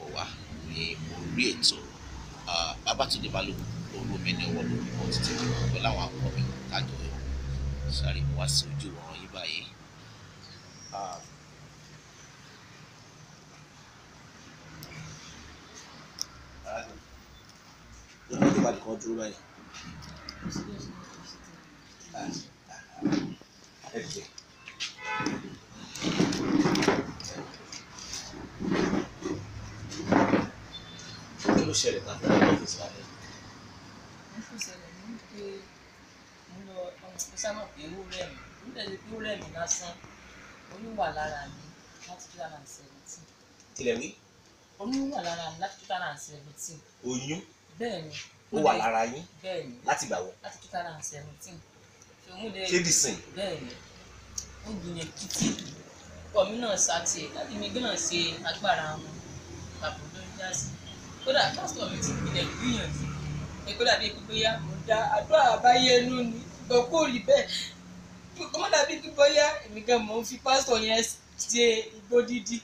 bọ̀ wá ní orí ètò. Babátúndé Balógun olómi ní ọwọ́ lórúkọ títí pẹ̀lú àwọn akọ mi tájọ sáré mú wá sí ojú ìwòran yín báyìí. Arákùnrin, ó bá kan dúró báyìí. Ẹ dìde. Kí ló ṣẹlẹ̀ tàbí ọ́fíìsì lálẹ́? Ó ṣẹlẹ̀ ní pé mo lọ, mo sábà pé ó rẹ̀ mí, ó dẹ̀ ṣe pé ó rẹ̀ mí lásán. Oyún wà lára mi láti 2017. Tilẹ̀ wí? Oyún wà lára mi láti 2017. Oyún? Bẹ́ẹ̀ ni. Ó wà lára yín? Bẹ́ẹ̀ ni. Láti ìgbà wo? Láti 2017. Ṣé dìsìn? Bẹ́ẹ̀ ni. Ó gbìyànjú títí. Ọkọ mi náà sá tiẹ̀, láti mi náà ṣe agbára wọn. Bàbá ló ń já sí. Kódà pásítọ̀ mi ti gbilẹ̀ gbìyànjú. Kó dàbí pé bóyá mo dá àdúrà àbáyé ẹnu ni, ṣùgbọ́n kò rí bẹ́ẹ̀. Kó má dàbí pé bóyá èmi gan mò ń fi pásítọ̀ yẹn ṣe igbó dídí.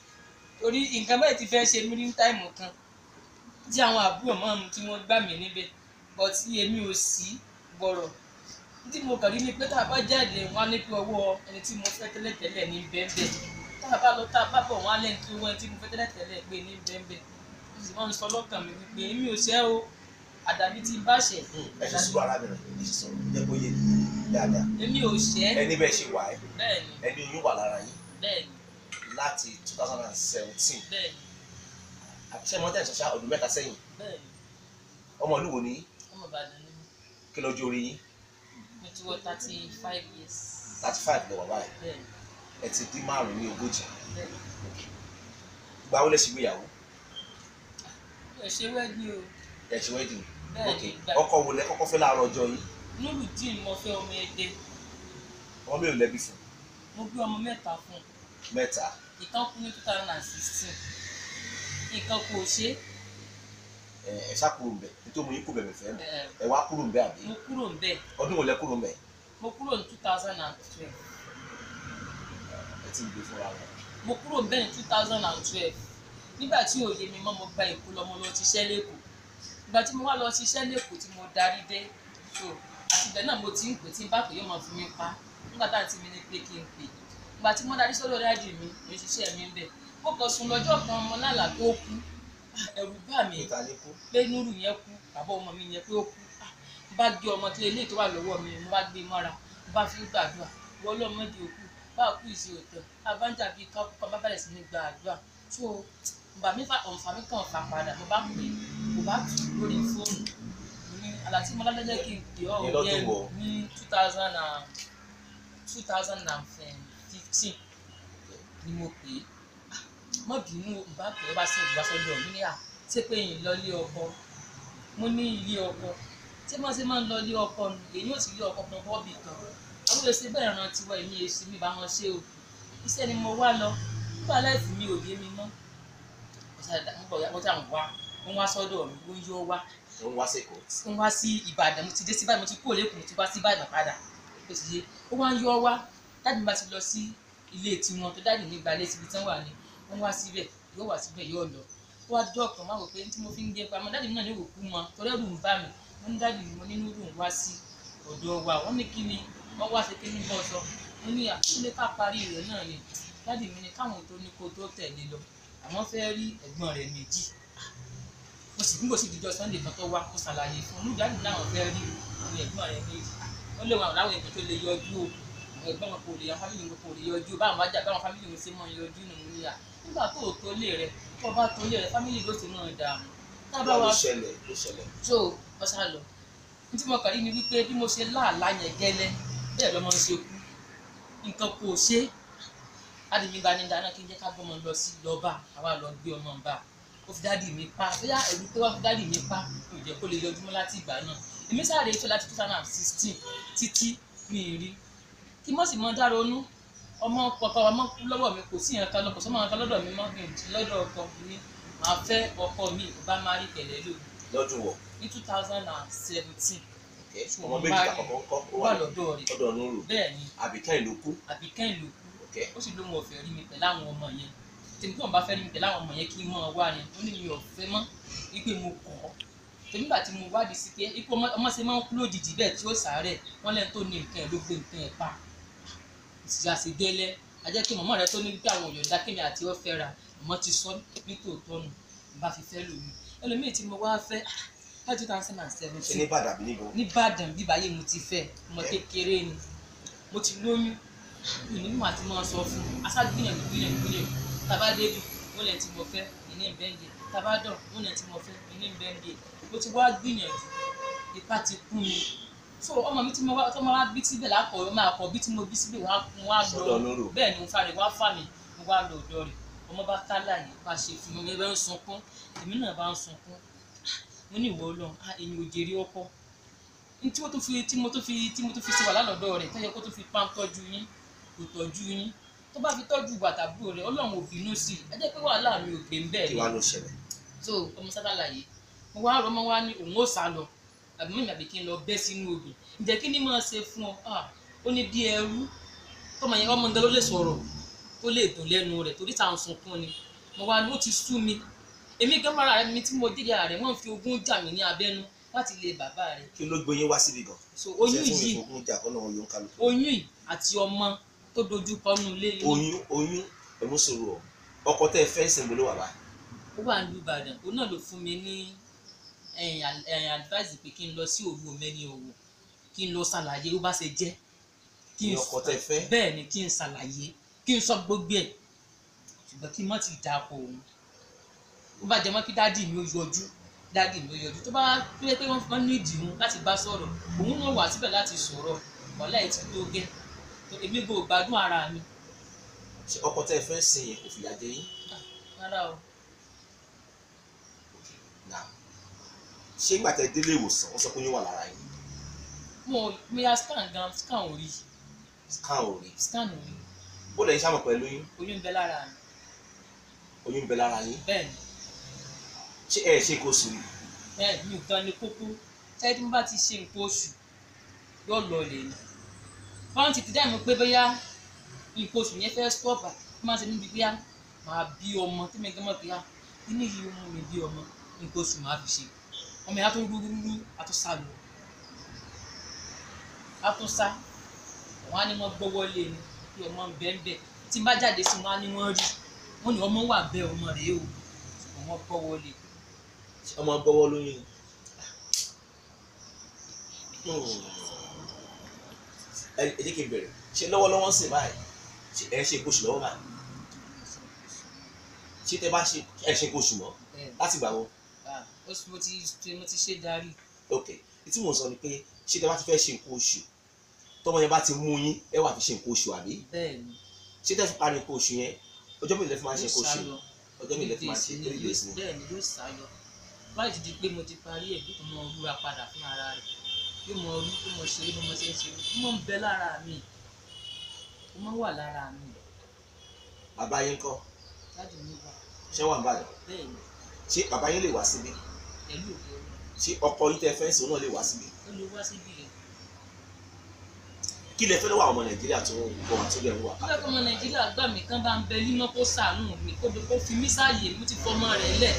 Torí nǹkan bẹ́ẹ̀ ti fẹ́ ṣe mí ní táìmù kan tí àwọn àbúrò mọ́ mi tí wọ́n gbà mí níbẹ̀, but èmi ò sí gbọ̀rọ̀. Tí mo kàn rí ni pé tá a bá jáde, wọ́n á ní pé ọwọ́ ẹni tí mo fẹ́ tẹ́lẹ̀tẹ́lẹ̀ ní bẹ́ẹ̀nbẹ́ẹ̀. Tá a bá lọ, tá a bá bọ̀, wọ́n á lẹ́ni tí wọ́n tí mo fẹ́ tẹ́lẹ̀tẹ́lẹ̀ pé ní bẹ́ẹ̀nbẹ́ẹ̀. Mo sì máa ń sọ lọ́kàn mi wípé èmi ò ṣẹ̀ o, àdàbí tí n bá ṣẹ̀. Ẹ ṣe sùúrù arábìnrin, ẹ ṣe sọ̀rọ̀, jẹ́ kó yé mi dáadáa. Èmi ò ṣẹ̀. Ẹni bẹ́ẹ̀ ṣe wà ẹ́. Bẹ́ẹ̀ni. Ẹni oyún wà lára yín. Bẹ́ẹ̀ni. Láti 2017. Bẹ́ẹ̀ni. Àbíṣe mọ́tẹ́ ìṣọ̀ṣà ọdún 3 sẹ́yìn. Bẹ́ẹ̀ni. Ọmọ ìlú wo ni yín? Ọmọ Ìbàdàn ni mí. Kí lọ́jọ́ orí yín? Mo ti wọ 35 years. 35 lọ wà báyìí. Bẹ́ẹ̀ni. Ẹ ti dín 35. Bẹ́ẹ̀ni. Ìgbà wo lẹ ṣe ìgbéyàwó? Ẹ ṣe wedding o. Ẹ ṣe wedding. Bẹ́ẹ̀ni. Ọkọ wo lẹ kọ́kọ́ fẹ́ láàárọ̀ ọjọ́ yín? Nurudeen mo fẹ́, ọmọ Ẹdẹ. Ọmọ mélòó lẹ bí fún? Mo bí ọmọ 3 fún. 3. Ìkan kú ní 2016. Nǹkan kò ṣe. Ẹ ṣá kúrò ńbẹ̀, nítorí mo yín kú bẹ̀rẹ̀ fẹ́ mọ̀. Ẹ wá kúrò ńbẹ̀ àbí? Mo kúrò ńbẹ̀. Ọdún wo lẹ kúrò ńbẹ̀? Mo kúrò ní 2012. Ẹ ti ń gbé fúnra wọn. Mo kúrò ńbẹ̀ ní 2012. Nígbà tí òye mi mọ́, mo gba Èkó lọ, mo lọ ṣiṣẹ́ l'Ékòó. Ìgbà tí mo wá lọ ṣiṣẹ́ l'Ékòó tí mo darí dé, so àti ìgbà náà mo ti ń pè, tí n bá pè yóò máa fi mí pa. Nígbà tá àǹtí mi ní pé kí n pè. Ìgbà tí mo darí sọ́dọ̀ dáàdì mi, mo ń ṣiṣẹ́ mi ń bẹ̀. Mo kàn sùn lọ́jọ́ kan, mo lálàá pé ó kú. Ẹ̀rù bà mí pé Núrù yẹn kú, bàbá ọmọ mi yẹn pé ó kú. Mo bá gbé ọmọ tí eléyìí tó wà lọ́wọ́ mi, mo bá gbé mọ́ra, mo bá fi ń gbàdúrà. Wọ́n lọ́mọdé òkú, bá kú ìṣe òtẹ̀, a bá ń jà bí ká kú, bá bẹ̀rẹ̀ sí ní gba àdúrà. So bà mí fa ọ̀nfà mi kàn fà padà, mo bá pè é, mo bá tù lórí fóònù. Mo ní àlá tí mo lá lọ́jọ́ kí n pè ọ́ yẹn ní 2015 ni mo pè é. Má bínú, mo bá pè é, bá sì wá sọ́dọ̀ mi ní à, ṣé pé yìí lọ ilé ọkọ? Mo ní ilé ọkọ. Ṣé má ṣe máa ń lọ ilé ọkọ nù? Èyí ò sì ilé ọkọ kan bọ́ọ̀bì kan. Àwọn èsì bẹ́ẹ̀ ràn tiwa, èmi èsì mi bá wọn ṣe o. Iṣẹ́ ni mo wá lọ. Nígbà láìsí mi ò yé mi mọ́. Mo ti àwọn wá, wọ́n wá sọ́dọ̀ mi, ó ń yọ wá. Ó ń wá sí Èkó. Ó ń wá sí Ìbàdàn, mo ti dé sí Ìbàdàn, mo ti kúrò l'Ékòó, mo ti wá sí Ìbàdàn padà. Ó ti yé. Ó wá ń yọ wá. Dáàdì mi bá ti lọ sí ilé tiwọn, tó dáàdì mi gba ilé síbi tí wọ́n wà ní. Wọ́n wá síbẹ̀, yóò wá síbẹ̀, yóò lọ. Ó wá dọ́ ọ̀kan, máa wò pé tí mo fi ń gé pamọ́, dáàdì mi náà ní òkú mọ́, torí ẹ̀rù ń bà mí. Mo ní dáàdì mi, mo ní Núrù ń wá sí ọ̀dọ̀ wa. Wọ́n ní kí ni wọ́n wá ṣe kí ní bọ́ sọ. Mo ní àkúlé ká parí rẹ̀ náà ni. Dáàdì mi ní káwọn tó ní kó tó tẹ̀lé lọ. Àwọn fẹ́ rí ẹ̀gbọ́n rẹ̀ méjì. Mo sì nígbò sí ìdíjọ́ Sunday kan tó wá, mo ṣàlàyé fún un. Dáàdì mi láwọn fẹ́ rí àwọn ẹ̀gbọ́n rẹ̀ méjì. Wọ́n lé wọn láwọn ẹ̀gbọ́n tó lè yọjú o. Àwọn ẹ̀gbọ́n wọn kò lè, àwọn fámìlì wọn kò lè yọjú. Báwọn bá jà, báwọn fámìlì wọn ṣe máa ń yọjú nù ní à. Nígbà tó o tó lé rẹ̀, tó o bá tó lé rẹ̀, fámìlì ló ṣe máa ń dààmú. Tá a bá wa Ló ṣẹlẹ̀, ló ṣẹlẹ̀. So, ọ sá lọ. Ní tí mo kàn rí ni wípé bí mo ṣe láàlá yẹn gẹ́lẹ́, bẹ́ẹ̀ lọ́mọ ń ṣe kú. Nǹkan kò ṣe. Dáàdì mi bá ní dáná kí n jẹ́ ká gbọ́mọ lọ sí lọ́ba, àwa lọ gbé ọmọ ń bá. Ó fi dáàdì mi pa. Bóyá ẹ̀rù pé wá fi dáàdì mi pa, kò jẹ́ kó lè yọjú mọ́ láti ìgbà náà. Èmi sáré tó láti 2016 títí mi rí. Kí mọ̀ sì mọ dá ronú. Ọmọ kọ̀ọ̀kan ọmọ kú lọ́wọ́ mi, kò sí ìyẹn kan lọ, kò sọ́mọ kan lọ́dọ̀ mi mọ́, mi ò sí lọ́dọ̀ ọkọ mi. Màá fẹ́ ọkọ mi, bá má rí pẹ̀lẹ́ lò. Lọ́dún wo? Ní 2017. Ọmọ méjì àkọ́kọ́ ń kọ́, ó wà lọ́dọ̀ rẹ̀. Lọ́dọ̀ Núrù. Bẹ́ẹ̀ni. Àbíkẹ́yìn ló kú. Àbíkẹ́yìn ló kú. Ó sì lóun ọ̀fẹ́ rí mi pẹ̀lú àwọn ọmọ yẹn. Tèmi tí wọn bá fẹ́ ní mi pẹ̀lú àwọn ọmọ yẹn kí n mọ̀ wá ni. Ó ní mi ò fẹ́ mọ́, wípé mo kọ̀ ọ́. Torí nígbà tí mo wádìí sí pé ipò ọmọ ṣe máa ń kú lójijì bẹ́ẹ̀ tí ó sàárẹ̀, wọ́n lẹ́nu tó ní nǹkan ẹ̀ ló gbé nǹkan ẹ̀ pa. Ìsìyà ṣe gẹ́lẹ́. A jẹ́ kí màmá rẹ tó ní wípé àwọn òyọ̀ǹda kémi àti ó fẹ́ ra, màmá ti sọ ní tòótọ́ nù, bá fi fẹ́ lòmíì. Ẹlòmíì tí mo wá fẹ́ láti 2017. Ṣé ní Ìbàdàn àbí níbo? Ní Ìbàdàn bíbá yìí mo ti fẹ́, ọmọ kékeré ni. Mo ti lóyún, ìní mà ti máa sọ fún un. Asá gbìyànjú gbìyànjú gbìyànjú. Tàbá débi, wọ́n lẹ̀ tí mo fẹ́, ìní ń bẹ́ńgẹ̀. Tàbá dọ̀, wọ́n lẹ̀ tí mo fẹ́, ìní ń bẹ́ńgẹ̀. Mo ti wá gbìyànjú, ipá ti kún mi. So ọmọ mi tí mo wá, tó máa wá bí síbẹ̀ lákọ̀ọ́, máa kọ̀ bí tí mo bí síbẹ̀ wá, mo wá lọ. Bẹ́ẹ̀ ni mo fa rẹ̀ wá fà mí, mo wá lọ ọ̀dọ̀ rẹ̀. Ọmọ bá kálá yìí, bá ṣe fún mi, mo bá ń sunkún, èmi náà bá ń sunkún. Mo ní ìwọ Ọlọ́run, èmi ò jèrè ọkọ. Ní tí mo tún fi, tí mo tún fi, tí mo tún fi ṣe wà lálọ́dọ̀ rẹ̀, tó yẹ kó tún fi pa ń tọ́jú yín, kò tọ́jú yín. Tó bá fi tọ́jú bàtà àbúrò rẹ̀, Ọlọ́run ò bínú sí i. Ẹ jẹ́ pé wàhálà mi ò gbé ń bẹ́ẹ̀ Kí ni. wàá ló ṣẹlẹ̀? So ọmọ sátàlàyé, mo wá rọmọ wá ní òun ó sá lọ, àbí mọ́mí àbí kí n lọ bẹ́ sínú odò. Ǹjẹ́ kí ni máa ṣe fún ọ? Ó ní bí ẹrú. Tọ́mọ yẹn ọmọ nǹkan ló lè sọ̀rọ̀, tó lè dùn lẹ́nu rẹ̀ torí tá à ń sunkún ni. Mo wá ní ó ti sú mi. Èmi gan mara mi tí mo dé ìyá rẹ̀, wọ́n fi ogún jà mí ní abẹ́nú láti lé bàbá rẹ̀. Kí ló gbé yín wá síbi gan? So oyún Ṣé tí yìí, wọ́n fi ogún jà kọ́ lọ́wọ́ yóò ń kálukú? oyún yìí àti ọmọ tó dojú kọ nínú ilé yìí. Oyún, oyún, ẹ̀mú sọ̀rọ̀ o. Ọkọ tẹ́ ẹ fẹ́ ń sìn bolo wà báyìí. Ó wà ní Ìbàdàn, òun náà ló fún mi ní advice pé kí n lọ sí òru Omeni Ọ̀wọ̀, kí n lọ ṣàlàyé bó bá ṣe jẹ́. Kí n Ní ọkọ tẹ́ ẹ fẹ́? Bẹ́ẹ̀ ni, kí n ṣàlàyé, kí n sọ gbogbo ẹ̀, ṣùgbọ́n kí n má ti dàpọ̀ òun. Ó bá jẹ mọ́ kí dádì mi ó yọjú, dádì mi ó yọjú. Tó bá pé pé wọ́n ní ìdìmú láti bá sọ̀rọ̀, òun náà wà síbẹ̀ láti sọ̀rọ̀. Wàhálà yìí ti tó gẹ́. Èmi kò gbádùn ara mi. Ṣé ọkọ tẹ́ ẹ fẹ́ sìn yẹn kò fìyà jẹ yín? Rárá o. Now, ṣé ìgbà tẹ́ délé ìwòsàn wọ́n sọ pé oyún wà lára yín? Mo mi ya scan gan, scan ò rí. Scan ò rí. Scan ò rí. Ó lè ṣàmọ̀ pẹ̀lú oyún. Oyún ń bẹ lára mi. Oyún ń bẹ lára yín. Bẹ́ẹ̀ ni. Ṣé ẹ ṣe kó sùn? Bẹ́ẹ̀ ni, nǹkan ni kókó. Ṣé tí mo bá ti ṣe nǹkan oṣù yóò lọ lè ní. Wọ́n ti ti dá mi pé bóyá nǹkan oṣù yẹn fẹ́ stop, ó máa ń ṣe níbi bóyá màá bí ọmọ tí mi gan mọ̀ bóyá inú yìí ó mú mi bí ọmọ, nǹkan oṣù màá fi ṣe. Ọmọ yẹn á tún rúrúrú, á tún sá lọ. Á tún sá. Wọ́n á ní wọ́n gbọ́wọ́ lé ni pé ọmọ ń bẹ ń bẹ. Tí n bá jáde sí wọn á ní wọ́n rí. Wọ́n ní ọmọ wà bẹ́ẹ̀, ọmọ rèé o. Ṣùgbọ́n wọ́n gbọ́wọ́ lé. Ọmọ gbọ́wọ́ lóyún ni. Ẹ jẹ́ kí n bẹ̀rẹ̀. Ṣé lọ́wọ́lọ́wọ́ ń sìn báyìí? Ṣé ẹ ṣe nǹkan oṣù lọ́wọ́ báyìí? Ṣé tẹ bá ṣe ẹ ṣe nǹkan oṣù mọ́? Láti ìgbà wo? Mo ti ṣe darí. Ok, tí mò ń sọ ni pé ṣé tẹ bá ti fẹ́ ṣe nǹkan oṣù, tọmọ yẹn bá ti mú yín, ẹ wà fi ṣe nǹkan oṣù àbí? Bẹ́ẹ̀ni. Ṣé tẹ fi parí nǹkan oṣù yẹn, ọjọ́ mélòó lẹ fi máa ṣe nǹkan oṣù? Yóò sá lọ. Ọjọ́ mélòó lẹ fi máa ṣe? 3 days ni. Bẹ́ẹ̀ni, yóò sá lọ. Báyìí ti di pé mo ti parí ẹ̀, yóò tún mọ rúra padà fún ara rẹ̀. Yóò mọ rú, yóò mọ ṣeré, bó mọ ṣe ń ṣe. Ó mọ̀ ń bẹ lára mi. Ó mọ̀ wà lára mi. Bàbá yín ńkọ́? Dájú mi wà. Ṣé wà ń Ìbàdàn? Bẹ́ẹ̀ni. Ṣé bàbá yín lè wá síbí? Pẹ̀lú ògo Ọlọ́run. Ṣé ọkọ yín tẹ fẹ́ sìn náà lè wá síbí? Ó lè wá síbí rẹ̀. Kí lẹ fẹ́ lọ́wọ́ àwọn ọmọ Nàìjíríà tó ń gbọ́ àti tó lẹ̀ ń wà? Mo fẹ́ kọ́ ọmọ Nàìjíríà gbà mí kán bá ń bẹ límọ́ kó ṣàánú mi, kó fi mí sáàyè mi, ti fọmọ rẹ̀ lẹ̀.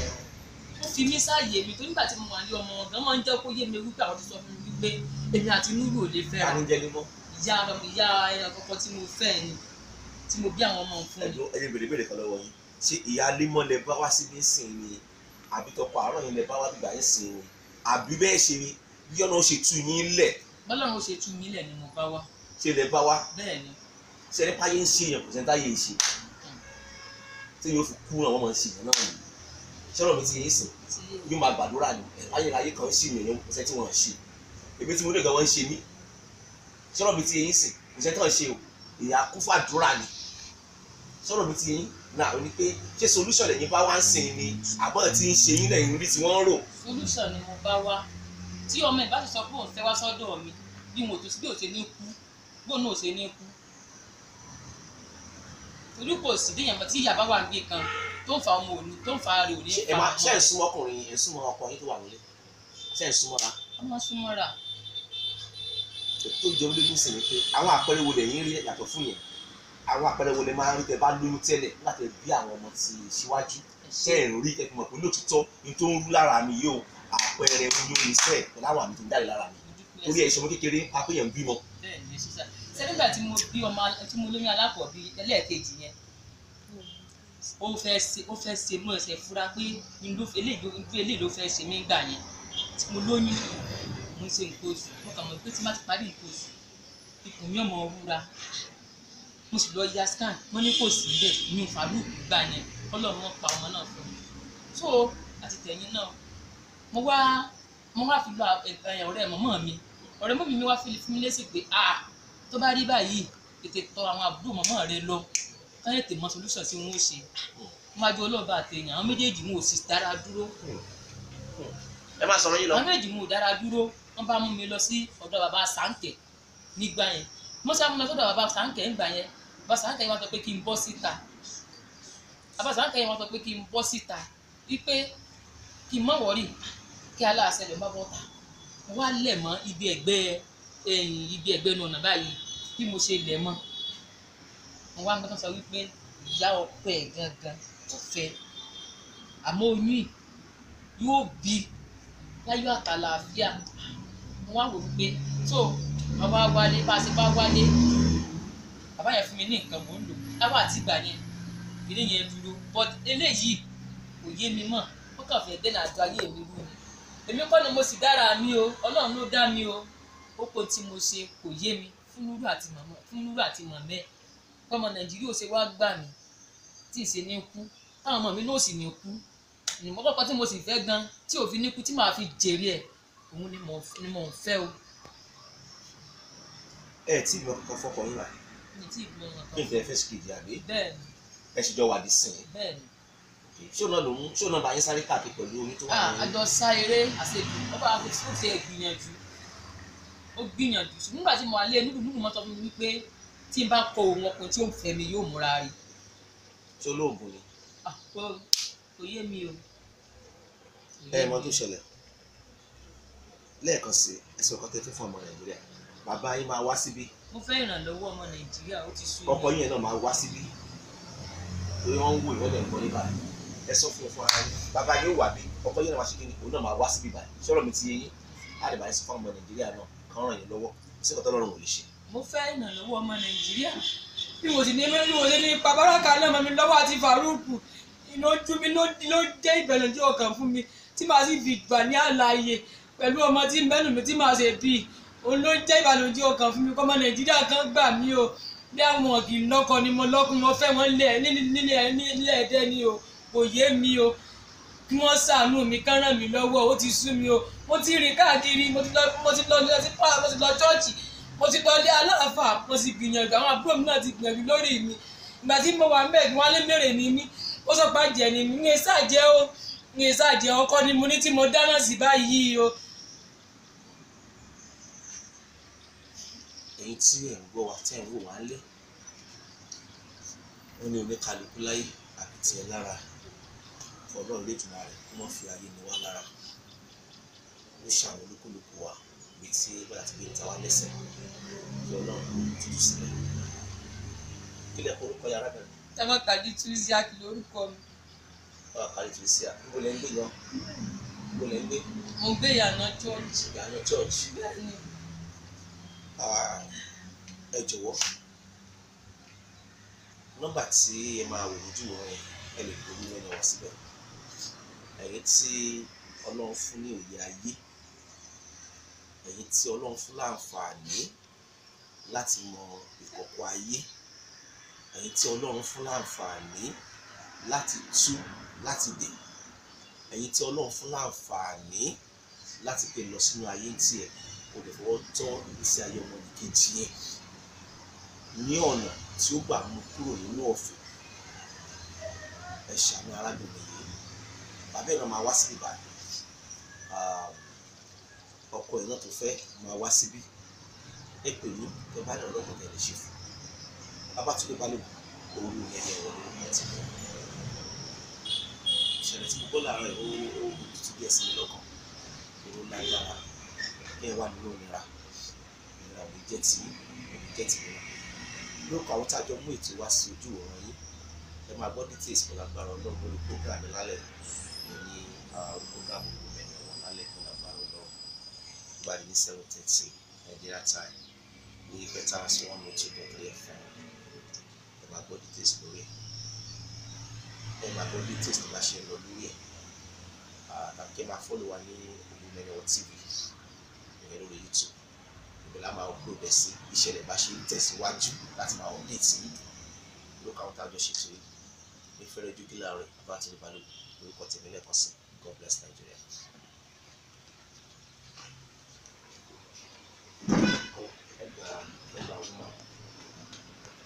Ó fi mí sáàyè mi torí nígbà tí mo wà ní ọmọ ọ̀gán máa ń jẹ́ kó yé mi wípé àwọn ti sọ fún mi wípé èmi àti Núrù ò lè fẹ́ra. Ta ni jẹ́ límọ́? Ìyá ìyá ọkọ tí mo fẹ́ ni, tí mo bí àwọn ọmọ fún mi. Ẹ̀dùn ẹ̀yin bèrè bèrè kan lọ́wọ́ yín. Ṣé ìyá límọ́ lẹ bá wá síbí sìn ni? Àbí tọkọ àárọ̀ yín lẹ bá wá bìgbà yín sìn ni? Àbí bẹ́ẹ̀ ṣe ni bí ọ̀nà ó ṣe tú yín lẹ̀? Bọ́lọ́run ó ṣe tú yín lẹ̀ ni mo bá wá. Ṣé lẹ bá wá? Bẹ́ẹ̀ni. Ṣé ní páyé ń ṣe èèyàn kò sẹ́ńtà yé ṣe? Tí yóò fi kú àwọn ọmọ ṣe èèyàn náà nìyí. Ṣé ọ̀rọ̀ mi ti yé sìn? Yóò máa gbàdúrà ni. Ayé ayé kan ṣì yàn kò sẹ́ tí wọ́n ṣe. Èmi tí mo dé gan wọ́n ń ṣe mí. Ṣé ọ̀rọ̀ mi ti yé sìn? Kò sẹ́ tí wọ́n ṣe o. Ìyá kú fàdúrà ni. Ṣé ọ̀rọ̀ mi ti yé náà ó ní pé ṣé solution lẹ́yìn bá wá ń sìn ni àbọ̀ tí ń ṣe yín lẹ́yìn rí tí wọ́n ń rò? Solution ni mo bá wá. Tí ọmọ ìbá ti sọ pé òun fẹ́ wá sọ́dọ̀ mi, bí mo tó sí bí ò ṣe ní kú, bó náà ò ṣe ní kú. Torí kò sí déyàn tí ìyá bá wà níbì kan tó ń fa ọmọ òní tó ń fa rè òní fa ọmọ. Ṣé ẹ̀ ń súnmọ́ ọkùnrin yẹn, ẹ̀ ń súnmọ́ ọkọ yín tó wà nílé? Ṣé ẹ̀ ń súnmọ́ra? Ọmọ súnmọ́ra. Tó jẹun lójú sí ni pé àwọn àpẹẹrẹ wo lẹ̀yin rí yàtọ̀ fún yẹn? Àwọn àpẹẹrẹ wo lẹ máa ń rí tẹ bá lóyún tẹ́lẹ̀ nígbà tẹ bí àwọn ọmọ ti síwájú, ṣé ẹ̀ ń rí tẹ fi mọ̀ pé lóòtítọ́ ní tó ń rú lára mi yìí o, àpẹẹrẹ oyún ní sẹ́ẹ̀ pẹ̀lú àwọn àmì tó ń jáde lára mi, torí ẹ̀ ṣọmọ kékeré apéyàn ń bímọ. Bẹ́ẹ̀ ni sísá ṣé nígbà tí mo bí ọmọ tí mo lóyún alákọ̀ọ́bí ẹlẹ́ẹ̀kejì yẹn, ó fẹ́ ṣe mú ẹsẹ̀ fura pé eléyìí ló fẹ́ ṣe mí gbà yẹn. Tí mo lóyún mo ń ṣe nǹkan oṣù, mo kàn mọ̀ pé tí má ti parí nǹkan oṣù ikùn mi ọmọ wúra, mo sì lọ ya scan, wọ́n ní kò sí bẹ́ẹ̀ ní Farouk gbà yẹn, Ọlọ́run wọn pa ọmọ náà fún mi. So àti tẹ̀yìn náà mo wá fi lọ ọ̀rẹ́ mọ̀mọ́ mi, ọ̀rẹ́ mọ́mí mi wá fi fún mi lésì pé ah tó bá rí báyìí tètè tọ̀ àwọn àbúrò mọ̀mọ́ rẹ lọ kán lè tè mọ solution tí wọ́n ó ṣe. Wọ́n máa jẹ́ olóòbá àtẹ̀yìn, àwọn méjèèjì wọn ò sì dára dúró. Ẹ má sọ̀rọ̀ yín lọ. Àwọn méjèèjì wọn ò dára dúró, wọ́n bá mú mi lọ sí ọ̀dọ̀ bàbá Sànkẹ́ nígbà yẹn. Mo sá mú lọ sọ́dọ̀ bàbá Sànkẹ́ nígbà yẹn, bàbá Sànkẹ́ yẹn wọ́n sọ pé kí n bọ́ síta. Bàbá Sànkẹ́ yẹn wọ́n sọ pé kí n bọ́ síta wípé kí n má wọ̀rì kí aláàṣẹ lè má bọ́ ta. Mo wá lẹ̀ mọ́ ibi ẹ̀gbẹ́ ẹ̀yìn ibi ẹ̀gbẹ́ nu ọ̀nà báyìí bí mo ṣe lẹ̀ mọ́. Mo wá ń gbọ́dọ̀ sọ wípé ìyá ọkọ ẹ̀ gangan kò fẹ́, àmọ́ oyún yìí yóò bí láyọ̀ àtàlàáfíà. Mo wá wò wípé tó bàbá wálé bá a ṣe bá wálé, bàbá yẹn fún mi ní nǹkan mò ń lò láwọn àti ìgbà yẹn ilé yẹn dúró, but eléyìí kò yé mi mọ́, ó kàn fẹ́ dẹ́nà àjọ ayé mi rú ni. Èmi kọ́ ni mo sì dára mi o, Ọlọ́run ló dá mi o. Ó kó tí mo ṣe kò yé mi fún Núrù àti màmá ẹ̀. Ọmọ Nàìjíríà ò ṣe wá gbà mí tí ì ṣe ní kú, táwọn ọmọ mi náà sì ní kú. Ìmọ̀ kọ́kọ́ tí mo sì fẹ́ gan tí ò fi ní kú tí màá fi jèrè ẹ̀, òun ni mò ń fẹ́ o. Ẹ tí ìbí ọkọ fọkọ yín wà. Mi tí ìbí ọkọ. Kí n tẹ fẹ́ ṣìkejì àbí? Bẹ́ẹ̀ni. Ẹ sì jọ wà dí sìn. Bẹ́ẹ̀ni. Ṣé òun náà lòun ṣé òun náà bá yín sáré káàkiri pẹ̀lú omi tó wà ní. Àjọ sá eré àṣejù, ó bá ó ti gbìyànjú, ó gbìyànjú. Ṣùgbọ́n nígbà tí mo wà lé Núrù mọ́ sọ fún mi wípé tí n bá kọ òun ọkùnrin tí ó ń fẹ́ mi yóò múra rí. Ṣé olóògùn ni? Kò yé mi o. Ẹ mọ tó ṣẹlẹ̀ lẹ́ẹ̀kan sí ẹsẹ̀ ọkọ tẹ fẹ́ fún ọmọ Nàìjíríà, bàbá yín máa wá síbí. Mo fẹ́ ìrànlọ́wọ́ ọmọ Nàìjíríà, ó ti sú mi. Ọkọ yín náà máa wá síbí torí wọ́n ń wò ìwọ́n ń gbọ́ níbà. Ẹ sọ fún fún ara yín, bàbá yín ó wà bí ọkọ yín náà máa ṣe kí ni òun náà máa wá síbí báyìí. Sọ̀rọ̀ mi ti yé yín, á lè bá yín sọ fún ọmọ Nàìjíríà náà kàn ràn yín lọ́wọ́, sí ọ̀tọ̀ lọ́rùn ò lè ṣe. Mo fẹ́ ìrànlọ́wọ́ ọmọ Nàìjíríà. Bí mo sì ní bí mo ṣe ní paparaka náà mọ́ mi lọ́wọ́ àti Farouk, ìlójú mi ló jẹ́ ìbẹ̀lẹ̀jọ́ ọkàn fún mi tí màá sì fi gbà ní àlàyé pẹ̀lú ọmọ tí mẹ́nu mi tí màá ṣe bí, òun ló jẹ́ ìbànújẹ́ ọkàn fún mi kọ́mọ Nàìjíríà kan gbà mí o. Bí àwọn kì í lọ́kọ ni mo lọ́kùn mo fẹ́ wọn lé nílé ẹ̀dẹ́ ni o, kò yé mi o. Kí wọ́n ṣàánú mi kán ràn mí lọ́wọ́, ó ti sú mi o. Mo ti rìn káàkiri, mo ti lọ ṣọ́ọ̀ṣì, mo ti lọ ilé aláàfáà, mo sì gbìyànjú, àwọn àbúrò mi náà ti gbìyànjú lórí mi. Ìgbà tí mo wà mẹ́ẹ̀kì wọn lé mèrè ní mí, ó sọ pé àjẹ́ ni mí, ní ṣàjẹ́ o, ní ṣàjẹ́ ọkọ ni mo ní tí mo dáná sí báyìí o. Ẹ̀yin tí ẹ̀ ń gbọ́ wa tẹ́ ẹ̀ ń wò wá lé, wọ́n ní oníkálukú láyé àbí tiẹ̀ lára, Ọlọ́run lè jùmọ̀ rẹ̀ kó má fi ayé ni wá lára, ó ṣàwọn olúkúlùkù wa bí tí bá ti gbé ta wá lẹ́sẹ̀, kí Ọlọ́run kó tutù sílẹ̀. Kí lẹ orúkọ yàrá bẹ̀rẹ̀? Táwọn kàdí Tunisia kì lórúkọ mi. Táwọn kàdí Tunisia, níbo lẹ ń gbé gan? Níbo lẹ ń gbé? Mo gbé Ìyànà church. Ìyànà church. Bẹ́ẹ̀ni. Ẹ jọ̀wọ́, nọ́mbà tí ẹ máa wò lójú wọn yẹn, ẹ lè gbórí wọn wá síbẹ̀. Ẹ̀yin tí Ọlọ́run fún ní òye ayé, ẹ̀yin tí Ọlọ́run fún láǹfààní láti mọ ìkọ̀kọ̀ ayé, ẹ̀yin tí Ọlọ́run fún láǹfààní láti tú láti dè, ẹ̀yin tí Ọlọ́run fún láǹfààní láti pè lọ sínú ayé tiẹ̀, kò lè fọwọ́ tọ́ ìgbésí ayé ọmọnìkejì yẹn ní ọ̀nà tí ó gbà mú kúrò nínú ọ̀fìn. Ẹ ṣàánú arábìnrin yìí, bàbá ẹ̀ náà máa wá síbí báyìí, ọkọ ẹ̀ náà tó fẹ́ máa wá síbí. Ẹ pè mí tẹ bá ní ọlọ́kọ̀ tẹ lè ṣe fún Babátúndé Balógun, òun ní ẹni ẹ̀rọ lórúkọ ti mọ̀. Ìṣẹ̀lẹ̀ tí mo gbọ́ láàárọ̀ ó tutù díẹ̀ sí mi lọ́kàn, ó lágbára kí ẹ wà nínú ìnira, ìnira ò ní jẹ́ ti mi náà. Lórúkọ àwọn tá a jọ mú ètò wá sí ojú òran yín, ẹ máa gbọ́ details pẹ̀lú agbára Ọlọ́run lórí program lálẹ́ ní program Ògo Mẹ́ni Ọ̀wọ̀ lálẹ́ pẹ̀lú agbára Ọlọ́run. Tó bá di ní 7:30 Nigeria time ní Peters 102.3 FM, ẹ máa gbọ́ details lórí ẹ̀, ẹ máa gbọ́ details tó bá ṣe ń lọ lórí ẹ̀. Tàbí kí ẹ máa follow wa ní Ògo Mẹ́ni Ọ̀wọ̀ TV ìyẹn lórí YouTube. Ibẹ̀ la máa upload ẹ̀ sí, ìṣẹ̀lẹ̀ bá ṣe ń tẹ̀síwájú láti máa update yìí. Lórúkọ àwọn tá a jọ ṣètò yìí ní fẹ́rẹ́ ojú gíga rẹ̀, Babátúndé Balógun lórúkọ tèmi lẹ́ẹ̀kan sí. God bless Nigeria. Ẹgbàá ẹgbàá woman.